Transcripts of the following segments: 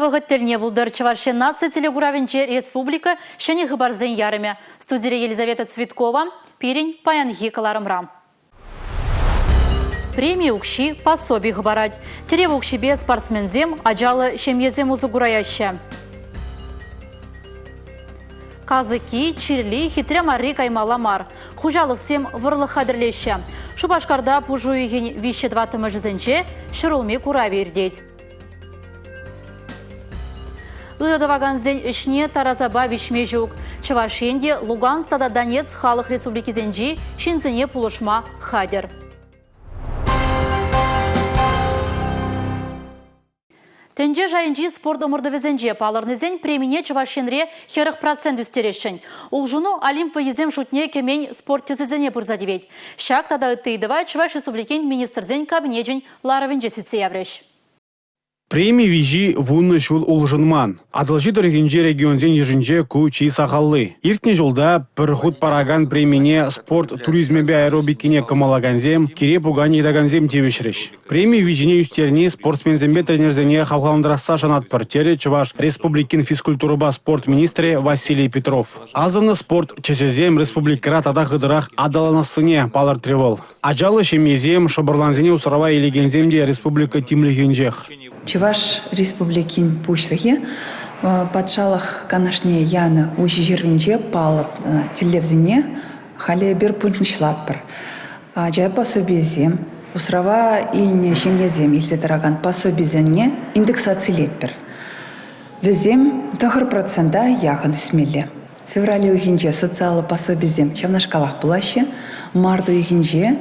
вӑхӑт тӗлне пултӑр Чӑваш Ен наци телекуравӗнче республика ҫӗнӗ хыпарсен ярӑмӗ. Студире Елизавета Цветкова, пирӗн паянхи кӑларӑмра. Преми укҫи пособи хӑпарать. Тӗрев укҫипе спортсменсем, ачаллӑ ҫемьесем усӑ кураяҫҫӗ. Касӑкки, чирли, хитре марри каймалла мар. Хуҫалӑхсем вӑрлӑх хатӗрлеҫҫӗ. Шупашкарта пуш уйӑхӗн виҫҫӗ-тӑваттӑмӗшӗсенче ҫӗрулми куравӗ иртет. Ырӑ тӑвакансен ӗҫне тарасапа виҫме ҫук. Чӑваш Ен те Луганск тата Донецк халӑх республикисенчи ҫынсене пулӑшма хатӗр. Тӗнче шайӗнчи спорт ӑмӑртӑвӗсенче палӑрнисен премине Чӑваш Енре 40% ӳстересшӗн. Улшӑну Олимп вӑййисем шутне кӗмен спорт тӗсӗсене пырса тивет. Ҫак тата ытти ыйтӑва Чӑваш Республикин Министрсен Кабинечӗн ларӑвӗнче сӳтсе яврӗҫ. Преми виҫи 10 ҫул улшӑнман. Атӑлҫи тӑрӑхӗнчи регионсен йышӗнче ку чи сахалли. Иртнӗ ҫулта пӗр хут паракан премине спорт туризмӗпе аэробикине кӑмӑллакансем, кире пуканӗ йӑтакансем тивӗҫрӗҫ. Преми виҫине ӳстерни спортсменсемпе тренерсене хавхалантарасса шанатпӑр, терӗ Чӑваш Республикин физкультурӑпа спорт министрӗ Василий Петров. Асӑннӑ спорт тӗсӗсем республикӑра тата хытӑрах аталанассине палӑртрӗ вӑл. Ачаллӑ ҫемьесем, шӑпӑрлансене усрава илекенсем те республика тимлӗхӗнчех. Чӑваш Республикин Пуҫлӑхӗ Патшалӑх Канашне янӑ уҫӑ ҫырнинче палӑртнӑ тӗллевсене халӗ эпир пурнӑҫлатпӑр. Ача пособийӗсем, усрава илнӗ ҫемьесем илсе тӑракан пособисене индексацилетпӗр. Вӗсем 9% яхӑн ӳсмелле. Февраль уйӑхӗнче социаллӑ пособисем ҫавнашкалах пулаҫҫӗ. Март уйӑхӗнче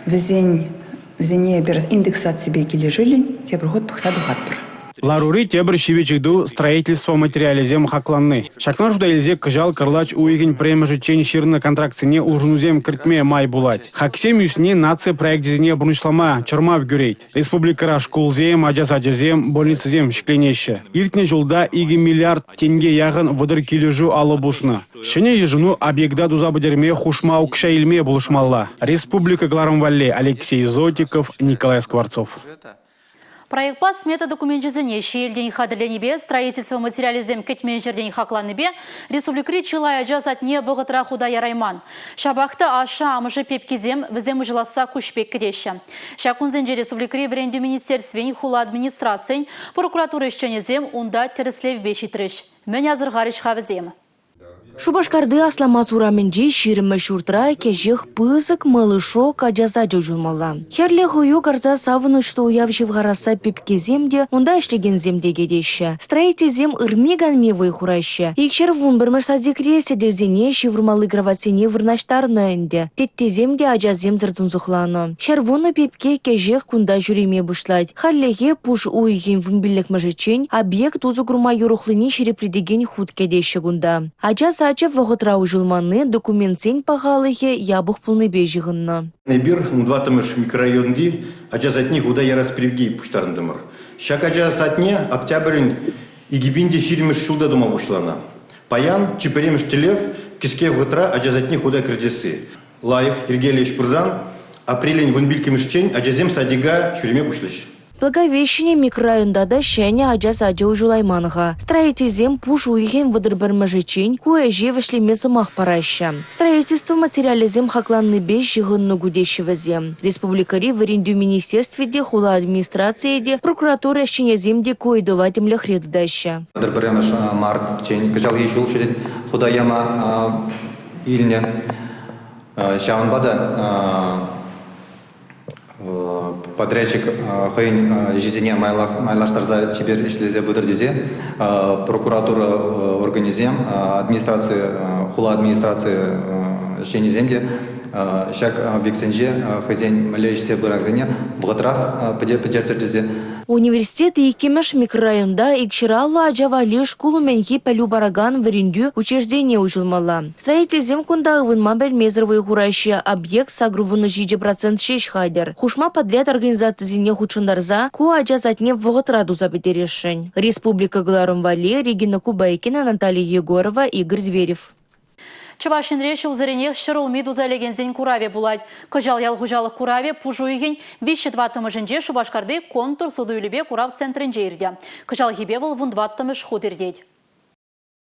вӗсен вӗсене эпир индексаципе килӗшӳллӗн тепӗр хут пӑхса тухатпӑр. Ларури тепӗр ҫивӗч ыйту – строительство материалӗсем хакланни. Ҫакна шута илсе кӑҫал кӑрлач уйӑхӗн пӗрремӗшӗччен ҫырнӑ контрактсене улшӑнусем кӗртме май пулать. Хаксем ӳсни наци проекчӗсене пурнӑҫлама чӑрмав кӳрет. Республикӑра шкулсем, ача сачӗсем, больницӑсем ҫӗкленеҫҫӗ. Иртнӗ ҫулта 2 миллиард тенке яхӑн 30 килӗшӳ алӑ пуснӑ. Ҫӗнӗ йышӑну объекта туса пӗтерме хушма укҫа илме пулӑшмалла. Республика кӑларӑм валли Алексей Зотиков, Николай Скворцов. Проектпа смета докуменчӗсене ҫиелтен хатӗрленипе, строительство материалӗсем кӗтмен ҫӗртен хакланнипе республикӑри чылай ача садне вӑхӑтра хута ярайман. Ҫапах та ашшӗ-амӑшӗ пепкисем вӗсем уҫӑласса куҫ пек кӗтеҫҫӗ. Ҫак кунсенче республикӑри вӗрентӳ министерствин, хула администрацийӗн, прокуратура ӗҫченӗсем унта тӗрӗслевпе ҫитрӗҫ. Мӗн асӑрхарӗҫ-ха вӗсем? Шупашкарти Асламас урамӗнчи 20 ҫуртра кӗҫех пысӑк малышок ача сачӗ уҫӑлмалла. Хӗрлӗ хӑю карса савӑнӑҫлӑ уяв ҫывхарасса пепкесем те, унта ӗҫлекенсем те кӗтеҫҫӗ. Строительсем ырми-канми вӑй хураҫҫӗ. 211-мӗш садикре сӗтелсене, ҫывӑрмалли кроватьсене вырнаҫтарнӑ ӗнтӗ. Теттесем те ачасемсӗр тунсӑхланӑ. 110 пепке кӗҫех кунта ҫӳреме пуҫлать. Хальлӗхе пуш уйӑхӗн 15-мӗшӗччен объект усӑ курма юрӑхлине ҫирӗплетекен хут кӗтеҫҫӗ кунта. Ача сачӗ вӑхӑтра уҫӑлманни документсен пахалӑхӗ япӑх пулнипе ҫыхӑннӑ. Эпир 14-мӗш микрорайонти ача садне хута ярас пирки пуҫтарӑнтӑмӑр. Ҫак ача садне октябрӗн 2020-мӗш ҫулта тума пуҫланӑ. Паян чи пӗрремӗш тӗллев кӗске вӑхӑтра ача садне хута кӗртесси. Лайӑх, йӗркеллӗ ӗҫ пырсан апрелӗн 15-мӗшчен ачасем садика ҫӳреме пуҫлӗҫ. Благовещени микрорайонта та ҫӗнӗ ача сачӗ уҫӑлайман-ха. Строительсем пуш уйӑхӗн 31-мӗшӗччен ку ӗҫе вӗҫлеме сӑмах параҫҫӗ. Строительство материалӗсем хакланнипе ҫыхӑннӑ ку теҫҫӗ вӗсем. Республикӑри вӗрентӳ министерстви те, хула администрацийӗ те, прокуратура ӗҫченӗсем те ку ыйтӑва тимлӗхре тытаҫҫӗ. 31 мартчен кӑҫалхи ҫул ҫитет хута яма илнӗ. Ҫавӑнпа та подрядчик хӑйӗн ӗҫӗсене майлаштарса чипер ӗҫлесе пытӑр тесе прокуратура органӗсем, администраци, хула администраци ӗҫченӗсем те ҫак объектсенче хӑйсен мӗнле ӗҫсе пыракансене вӑхӑтрах пӗтерччӗр тесе. Университет иккӗмӗш микрорайонта 250 ача валли шкул умӗнхи пӗлӳ паракан вӗрентӳ учрежденийӗ уҫӑлмалла. Строительсем кунта ывӑнма пӗлмесӗр вӑй хураҫҫӗ. Объект 87 процент ҫеҫ хатӗр. Хушма подряд организацисене хутшӑнтарса ку ача садне вӑхӑтра туса пӗтересшӗн. Республика кӑларӑм валли Регина Кубайкина, Наталья Егорова, Игорь Зверев. Чӑваш Енре ҫулсеренех ҫӗрулми туса илекенсен куравӗ пулать. Кӑҫал ял хуҫалӑх куравӗ пуш уйӑхӗн виҫҫӗ-тӑваттӑмӗшӗнче Шупашкарти Контур суту-илӳпе курав центрӗнче иртӗ. Кӑҫалхипе вӑл вунтӑваттӑмӗш хут иртет.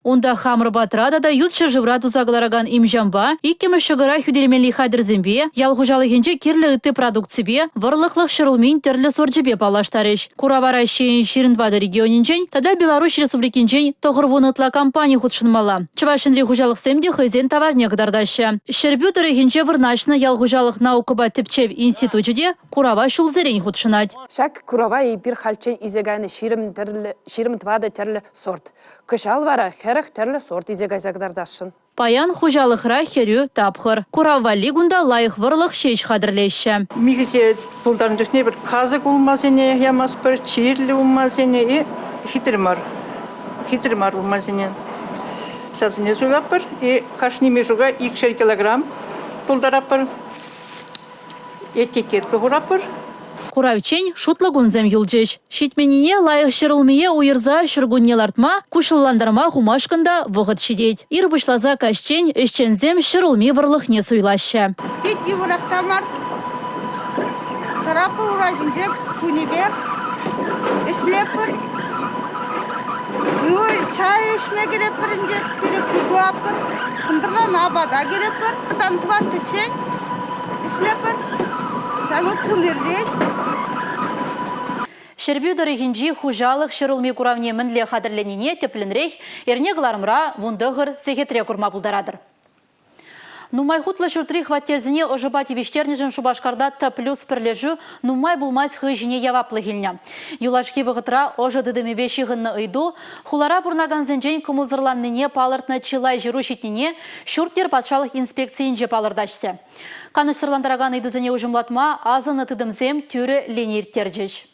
Унта хамӑр патра тата ют ҫӗршывра туса кӑларакан им-ҫампа, иккӗмӗш ҫӑкӑра хӳтӗлемелли хатӗрсемпе, ял хуҫалӑхӗнче кирлӗ ытти продукципе, вӑрлӑхлӑх ҫӗрулмин тӗрлӗ сорчӗпе паллаштарӗҫ. Курава Раҫҫейӗн 24 регионӗнчен тата Беларуҫ Республикинчен 90 ытла компани хутшӑнмалла. Чӑваш Енри хуҫалӑхсем те хӑйсен таварне кӑтартаҫҫӗ. Ҫӗрпӳ тӑрӑхӗнче вырнаҫнӑ ял хуҫалӑх наукӑпа тӗпчев институчӗ те курава ҫулсерен хутшӑнать. Ҫак курава эпир хальччен илсе кайнӑ 24 тӗрлӗ сорт. Кӑҫал вара 40 тӗрлӗ сорт илсе кайса кӑтартасшӑн. Паян хуҫалӑхра хӗрӳ тапхӑр. Курав валли кунта лайӑх вӑрлӑх ҫеҫ хатӗрлеҫҫӗ. Михӗсе тултарнӑ чухне эпир касӑк улмасене ямастпӑр, чирлӗ улмасене и хитре мар. Хитре мар улмасене. Ҫавсене суйлатпӑр и кашни мешука икшер килограмм тултаратпӑр. Этикетка хуратпӑр. Куравччен шутлӑ кунсем юлчӗҫ. Ҫитменнине лайӑх ҫӗрулмие уйӑрса ҫуркунне лартма, куҫлӑлантарма хумашкӑн та вӑхӑт ҫитет. Ир пуҫласа каҫчен ӗҫченсем ҫӗрулми вӑрлӑхне суйлаҫҫӗ. Пит йывӑрах та мар. Тӑратпӑр ура ҫинче кунӗпех ӗҫлетпӗр. Ну, чай ӗҫме кӗретпӗр ӗнтӗ, пире куклатпӑр. Кӑнтӑрлан апата кӗретпӗр. Тан тӑваттӑччен Ӗҫлетпӗр. Ҫавӑ кун иртет. Ҫӗрпӳ тӑрӑхӗнчи хуҫалӑх ҫӗрулми куравне мӗнле хатӗрленине тӗплӗнрех эрне кӑларӑмра 19 сехетре курма пултаратӑр. Нумай хутлӑ ҫуртри хваттерсене ӑшӑпа тивӗҫтернӗшӗн Шупашкарта Т плюс пӗрлешӳ нумай пулмасть хӑй ҫине яваплӑх илнӗ. Юлашки вӑхӑтра ӑшӑ тытӑмӗпе ҫыхӑннӑ ыйту хулара пурӑнакансенчен кӑмӑлсӑрланнине палӑртнӑ чылай ҫыру ҫитнине Ҫурт-йӗр патшалӑх инспекцийӗнче палӑртаҫҫӗ. Канӑҫсӑрлантаракан ыйтусене уҫӑмлатма асӑннӑ тытӑмсем тӳрӗ лини ирттерчӗҫ.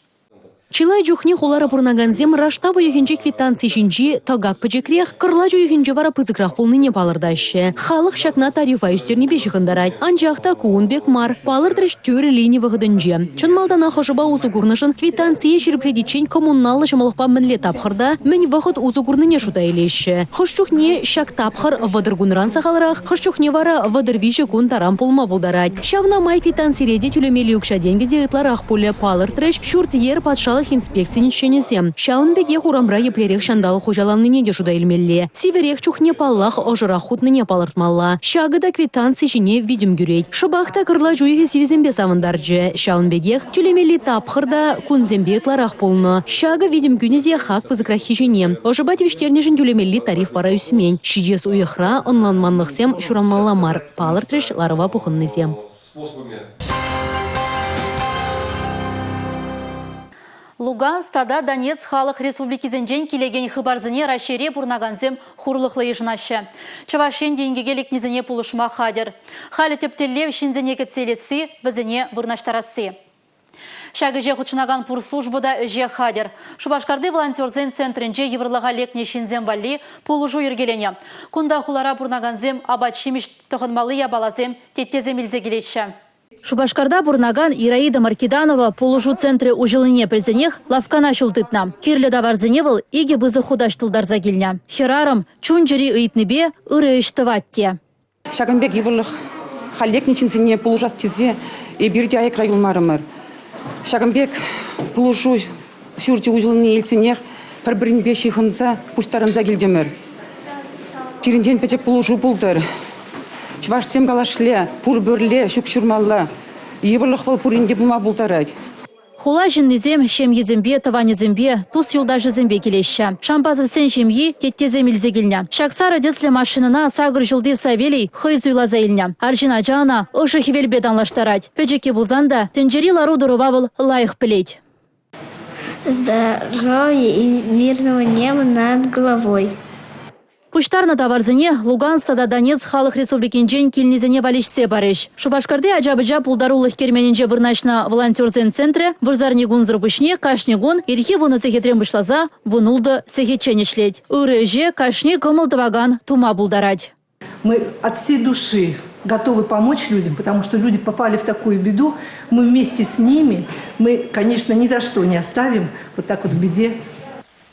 Чылай чухне хулара пурӑнакансем раштав уйӑхӗнче квитанци ҫинчи тӑкак пӗчӗкрех, кӑрлач уйӑхӗнче вара пысӑкрах пулнине палӑртаҫҫӗ. Халӑх ҫакна тарифа ӳстернипе ҫыхӑнтарать. Анчах та ку ун пек мар, палӑртрӗҫ тӳрӗ лини вӑхӑтӗнче. Чӑн малтанах ӑшӑпа усӑ курнӑшӑн квитанцие ҫирӗплетиччен коммуналлӑ ҫӑмӑллӑхпа мӗнле тапхӑрта, мӗн вӑхӑт усӑ курнине шута илеҫҫӗ. Хӑш чухне ҫак тапхӑр 30 кунран сахалрах, хӑш чухне вара 33 кун таран пулма пултарать. Ҫавна май квитанцире те тӳлемелли укҫа-тенкӗ те ытларах пулӗ, палӑртрӗҫ ҫурт-йӗр патшалӑх инспекцийӗн ӗҫченӗсем. Ҫавӑн пекех урамра еплерех ҫанталӑк хуҫаланнине те шута илмелле. Сивӗрех чухне, паллах, ӑшӑрах хутнине палӑртмалла. Ҫакӑ та квитанци ҫине витӗм кӳрет. Шӑпах та кӑрлач уйӑхӗ сивӗсемпе савӑнтарчӗ. Ҫавӑн пекех тӳлемелли тапхӑр та кунсемпе ытларах пулнӑ. Ҫакӑ витӗм кӳнӗ те хак пысӑкраххи ҫине. Ӑшӑпа тивӗҫтернӗшӗн тӳлемелли тариф вара ӳсмен. Ҫитес уйӑхра ӑнланманлӑхсем ҫуралмалла мар, палӑртрӗҫ ларӑва пухӑннисем. Луганск тата Донецк халӑх республикисенчен килекен хыпарсене Раҫҫейре пурӑнакансем хурлӑхлӑ йышӑнаҫҫӗ. Чӑваш Ен те инкеке лекнисене пулӑшма хатӗр. Халӗ тӗп тӗллев ҫынсене кӗтсе илесси, вӗсене вырнаҫтарасси. Ҫак ӗҫе хутшӑнакан пур служба та ӗҫе хатӗр. Шупашкарти волонтерсен центрӗнче йывӑрлӑха лекнӗ ҫынсем валли пулӑшу йӗркеленӗ. Кунта хулара пурӑнакансем апат-ҫимӗҫ тӑхӑнмалли япаласем, теттесем илсе килеҫҫӗ. Шупашкарта пурӑнакан Ираида Маркиданова пулӑшу центрӗ уҫӑлнине пӗлсенех лавккана ҫул тытнӑ. Кирлӗ таварсене вӑл икӗ пысӑк хутаҫ тултарса килнӗ. Хӗрарӑм чун-чӗри ыйтнипе ырӑ ӗҫ тӑвать те. Ҫакӑн пек йывӑрлӑх халь лекнӗ ҫынсене пулӑшас тесе эпир те аякра юлмарӑмӑр. Ҫакӑн пек пулӑшу ҫурчӗ уҫӑлнине илтсенех пӗр-пӗринпе ҫыхӑнса пуҫтарӑнса килтӗмӗр. Пирӗнтен пӗчӗк пулӑшу пултӑр. Чӑвашсем калашле, пур пӗрле ҫук ҫурмалла. Йывӑрлӑх вӑл пурин те пулма пултарать. Хула ҫыннисем ҫемйисемпе, тӑванӗсемпе, тус-юлташӗсемпе килеҫҫӗ. Шампасовсен ҫемйи теттесем илсе килнӗ. Ҫак сарӑ тӗслӗ машинӑна сакӑр ҫулти Савелий хӑй суйласа илнӗ. Арҫын ача ӑна ӑшӑ хӗвелпе танлаштарать. Пӗчӗккӗ пулсан та тӗнчери лару-тӑрӑва вӑл лайӑх пӗлет. Здоровья и мирного неба над головой. Пуҫтарнӑ таварсене Луганск тата Донецк халӑх республикинчен килнисене валеҫсе парӗҫ. Шупашкарти ача-пӑча пултарулӑх керменӗнче вырнаҫнӑ волонтерсен центрӗ вырсарни кунсӑр пуҫне кашни кун ирхи вунӑ сехетрен пуҫласа вунултӑ сехетчен ӗҫлет. Ырӑ ӗҫе кашни кӑмӑл тӑвакан тума пултарать. Мы от всей души готовы помочь людям, потому что люди попали в такую беду. Мы вместе с ними, мы, конечно, ни за что не оставим вот так вот в беде.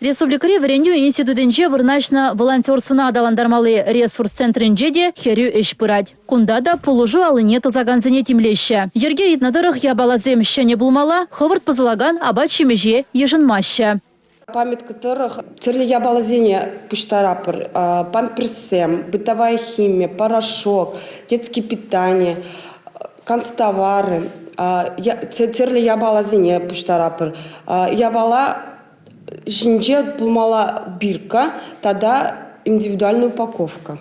Республикӑри вӗрентӳ институтӗнче вырнаҫнӑ волонтерствӑна аталантармалли ресурс центрӗнче те хӗрӳ ӗҫ пырать. Кунта та пулӑшу аллине тӑсакансене тимлеҫҫӗ. Йӗрке ыйтнӑ тӑрӑх япаласем ҫӗнӗ пулмалла, хӑвӑрт пӑсӑлакан апат-ҫимӗҫе йышӑнмаҫҫӗ. Памятка тӑрӑх тӗрлӗ япаласене пуҫтаратпӑр. Памперссем, бытовая химия, порошок, детское питание, канцтовары, тӗрлӗ япаласене пуҫтаратпӑр. Япала ҫинче пулмалла бирка тата индивидуальная упаковка.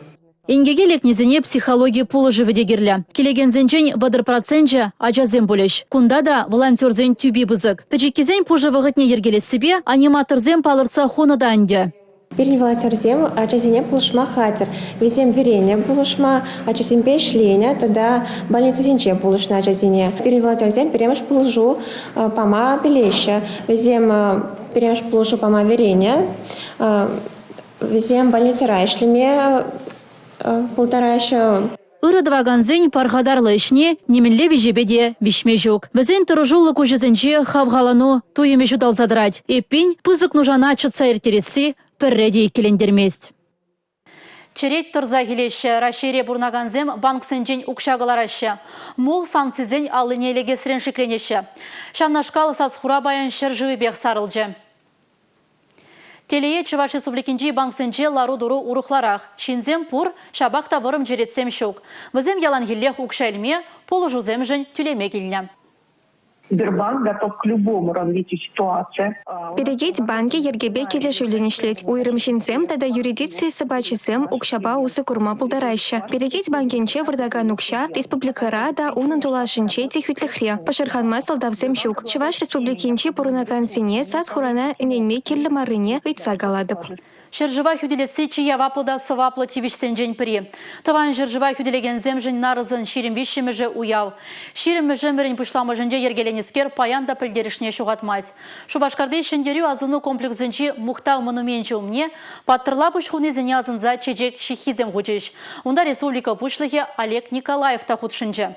Инкеке лекнисене психологи пулӑшӑвӗ те кирлӗ. Килекенсенчен 30 проценчӗ ачасем пулӗҫ. Кунта та волонтерсен тӳпи пысӑк. Пӗчӗккисен пушӑ вӑхӑтне йӗркелессипе аниматорсем палӑртса хунӑ та ӗнтӗ. Пирӗн волонтерсем ачасене пулӑшма хатӗр. Вӗсем вӗреннӗ пулӑшма, ачасемпе ӗҫленӗ тата больницӑсенче пулӑшнӑ ачасене. Пирӗн волонтерсем пӗрремӗш пулӑшу пама пӗлеҫҫӗ. Вӗсем пӗрремӗш пулӑшу пама вӗреннӗ. Вӗсем больницӑра ӗҫлеме пултараҫҫӗ. Ырӑ тӑвакансен пархатарлӑ ӗҫне нимӗнле виҫепе те виҫме ҫук. Вӗсен тӑрӑшуллӑ куҫӗсенче хавхалану туйӑмӗ ҫуталса тӑрать. Эппин, пысӑк нушана чӑтса ирттересси пӗрре те иккӗлентермест. Черет тӑрса килеҫҫӗ. Раҫҫейре пурӑнакансем банксенчен укҫа кӑлараҫҫӗ. Мул санкцисен аллине лекесрен шикленеҫҫӗ. Ҫавнашкал сас-хура паян ҫӗршывӗпех сарӑлчӗ. Телее, Чӑваш Республикинчи банксенче лару-тӑру урӑхларах. Ҫынсем пур, ҫапах та вӑрӑм черетсем ҫук. Вӗсем яланхиллех укҫа илме, пулӑшусемшӗн тӳлеме килнӗ. Сбербанк готов к любому развитию ситуации. Перекет банкӗ йӗркепе килӗшӳллӗн ӗҫлет. Уйрӑм ҫынсем тата юридици сӑпачӗсем укҫапа усӑ курма пултараҫҫӗ. Перекет банкӗнче выртакан укҫа республикӑра та, унӑн тулашӗнче те хӳтлӗхре. Пӑшӑрханма сӑлтавсем ҫук. Чӑваш Республикинче пурӑнакансене сас-хурана ӗненме кирлӗ маррине ыйтса калатӑп. Ҫӗршыва хӳтӗлесси чи яваплӑ та сӑваплӑ тивӗҫсенчен пӗри. Тӑван ҫӗршыва хӳтӗлекенсемшӗн нарӑсӑн 23-мӗшӗ уяв. Ҫирӗммӗш ӗмӗрӗн пуҫламӑшӗнче йӗркеленӗскер паян та пӗлтерӗшне ҫухатмасть. Шупашкарти Ҫӗнтерӳ асӑну комплексӗнчи Мухтав монуменчӗ умне паттӑрла пуҫ хунисене асӑнса чечек ҫыххисем хучӗҫ. Унта республика Пуҫлӑхӗ Олег Николаев та хутшӑнчӗ.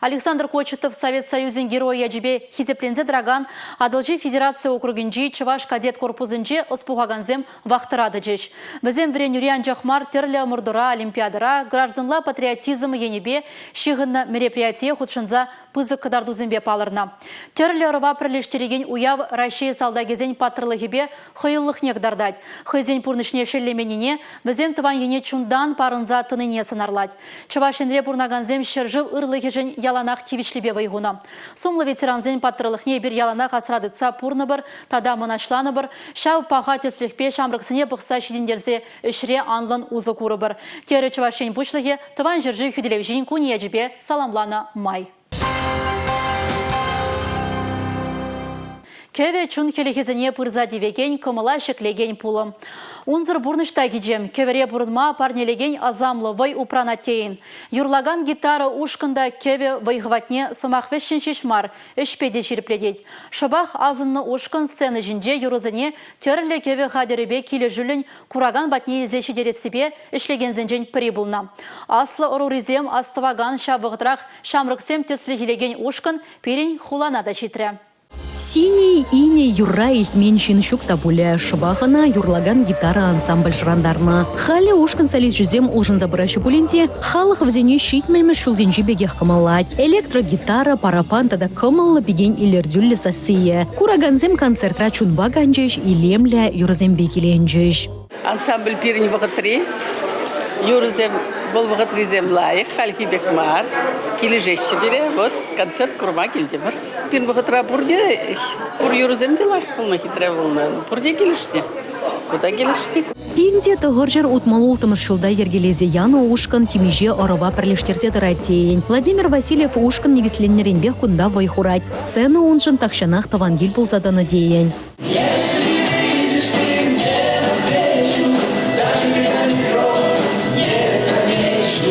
Александр Кочетов Совет Союзӗн Геройӗ ячӗпе хисепленсе тӑракан Атӑлҫи федераци округӗнчи Чӑваш кадет корпусӗнче ӑс пухакансем вахтӑра тӑчӗҫ. Вӗсем вӗренӳре анчах мар тӗрлӗ ӑмӑртура, олимпиадӑра, гражданла патриотизм енӗпе ҫыхӑннӑ мероприятие хутшӑнса пысӑк кӑтартусемпе палӑрнӑ. Тӗрлӗ ӑрӑва пӗрлештерекен уяв Раҫҫей салтакӗсен паттӑрлӑхӗпе хӑюлӑхне кӑтартать. Хӑйсен пурнӑҫне шеллеменнине, вӗсем тӑван ене чунтан парӑнса тӑнине сӑнарлать. Чӑваш Енре пурӑнакансем ҫӗршыв ырлӑхӗшӗн яланах тивӗҫлипе вӑй хунӑ. Сумлӑ ветерансен паттӑрлӑхне эпир яланах асра тытса пурӑнӑпӑр тата мӑнаҫланӑпӑр. Ҫав паха тӗслӗхпе ҫамрӑксене пӑхса ҫитӗнтерсе ӗҫре анлӑн усӑ курӑпӑр, терӗ Чӑваш Ен Пуҫлӑхӗ Тӑван ҫӗршыв хӳтӗлевҫин кунӗ ячӗпе саламланӑ май. Кӗвӗ чун хӗлӗхӗсене пырса тивекен, кӑмӑла ҫӗклекен пулӑм. Унсӑр пурнӑҫ та кичем, кӗвӗре пурӑнма парнелекен асамлӑ вӑй упранать тейӗн. Юрлакан гитара ушкӑн та кӗвӗ вӑй-хӑватне сӑмах вӗҫҫӗн ҫеҫ мар, ӗҫпе те ҫирӗплетет. Шӑпах асӑннӑ ушкӑн сцена ҫинче юрӑсене тӗрлӗ кӗвӗ хатӗрӗпе килӗшӳллӗн куракан патне илсе ҫитерессипе ӗҫлекенсенчен пӗри пулнӑ. Аслӑ ӑрурисем астӑвакан ҫав вӑхӑтрах ҫамрӑксем тӗслӗх илекен ушкӑн пирӗн хулана та ҫитрӗ. Синий иней юрра илтмен ҫын ҫук та пулӗ. Шӑпах ӑна юрлакан гитара ансамбль шӑрантарнӑ. Халӗ ушкӑн солисчӗсем улшӑнса пыраҫҫӗ пулин те халӑх вӗсене ҫитмӗлмӗш ҫулсенчи пекех кӑмӑллать. Электрогитара, параппан тата кӑмӑллӑ пикен илӗртӳллӗ сассийӗ. Куракансем концертра чунпа канчӗҫ, илемлӗ юрӑсемпе киленчӗҫ. Ансамбль пирӗн вӑхӑтри юрӑсем вӑл вӑхӑтрисем лайӑх, хальхи пек мар. Килӗшеҫҫӗ пире. Вот концерт курма килтӗмӗр. Пирӗн вӑхӑтра пурте пур юрӑсем те лайӑх пулнӑ, хитре пулнӑ. Пурте килӗшнӗ. Ку та килӗшнӗ. 1966 ҫулта йӗркелесе янӑ ушкӑн темиҫе ӑрӑва пӗрлештерсе тӑрать тейӗн. Владимир Васильев ушкӑн никӗсленнӗренпех кунта вӑй хурать. Сцена уншӑн тахҫанах тӑван кил пулса тӑнӑ тейӗн. Если выйдешь ты мне навстречу, даже не замечу.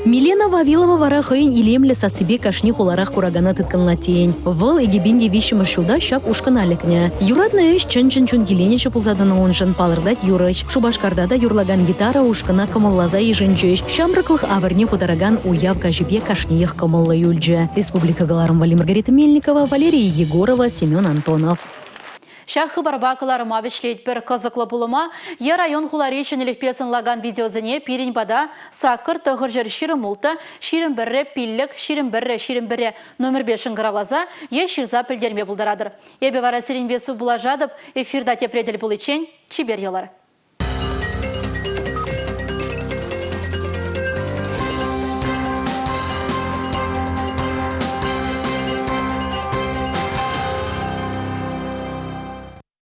Милена Вавилова вара хӑйӗн илемлӗ сассипе кашни хуларах куракана тыткӑнлать тейӗн. Вӑл 2003 ҫулта ҫак ушкӑна лекнӗ. Юратнӑ ӗҫ чӑн-чӑн чун киленӗҫӗ пулса тӑнӑ уншӑн, палӑртать юрӑҫ. Шупашкарта та юрлакан гитара ушкӑна кӑмӑлласа йышӑнчӗҫ. Ҫамрӑклӑх авӑрне путаракан уяв каҫӗпе кашниех кӑмӑллӑ юлчӗ. Республика кӑларӑм валли Маргарита Мельникова, Валерия Егорова, Семен Антонов. Ҫак хыпарпа кӑларӑма вӗҫлетпӗр. Кӑсӑклӑ пулӑма е район-хулари ҫӗнӗлӗхпе сӑнлакан видеосене пирӗн пата саккӑр тӑхӑрҫӗр 26 21 пиллӗк 21 21 номерпе шӑнкӑравласа е ҫырса пӗлтерме пултаратӑр. Эпӗ вара сирӗнпе сывпуллашатӑп. Эфирта тепре тӗл пуличчен чипер юлӑр.